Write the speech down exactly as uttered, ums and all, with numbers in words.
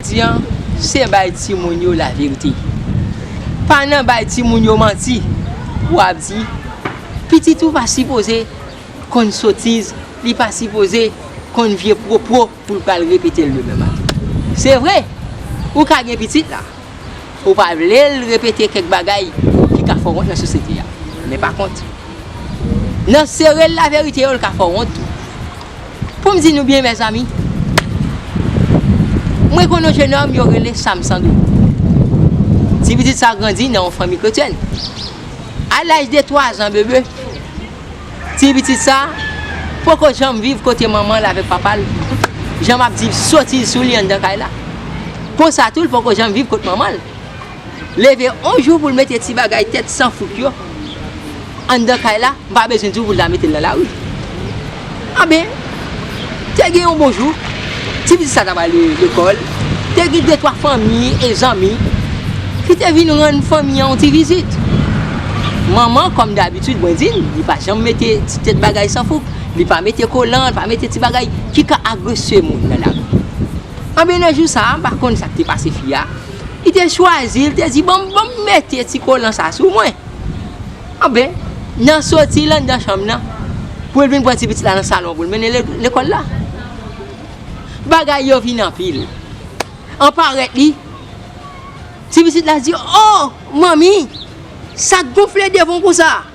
Jodi a, se bay timoun yo laverite. Pa nan bay timoun yo manti pou w ap di pitit ou pa sipoze konn sotiz, li pa sipoze konn vye pwopo pou l pral repete l demen maten. Se vre, ou ka gen pitit la, ou pa vle l repete kèk bagay ki ka fè w wont nan sosyete a. Men pa kont, nan sere l laverite yo, l ka fè w wont tou. Pou m di nou byen, mezanmi, mwen konn yon jenòm yo rele Sam Sandou. Ti pitit sa grandi nan yon fanmi kretyèn. A laj de twa zan, bebe, ti pitit sa poko janm viv kote manman l avèk papa l. Jan m ap di sotiz sou li anndan kay la. Konsa tou, l poko janm viv kot manman l. Leve yon jou pou l mete ti bagay tèt san fouk yo anndan kay la, m pa bezwen di w pou l ta mete l nan lari. Anben, te gen yon bon jou, ti pitit sa t ap al lekòl, te gen de twa fanmi e zanmi ki te vin rann fanmi an yon ti vizit. Manman, kòm dabitid, mwen di n, li pa janm mete ti tèt bagay san fouk, li pa mete kolan, li pa mete ti bagay ki ka agrese moun nan lari. Anben, nan jou sa a, m pa konn sa k te pase fi a, li te chwazi, li te di, "Ban m, ban m mete ti kolan sa sou mwen." Anben, nan soti l anndan chanm nan, pou l vin pran ti pitit la nan salon pou l mennen le-, lekòl la. Bagay yo vin anpil. An parèt li, ti pitit la di, "O, manmi, sa k gonfle devan w konsa?"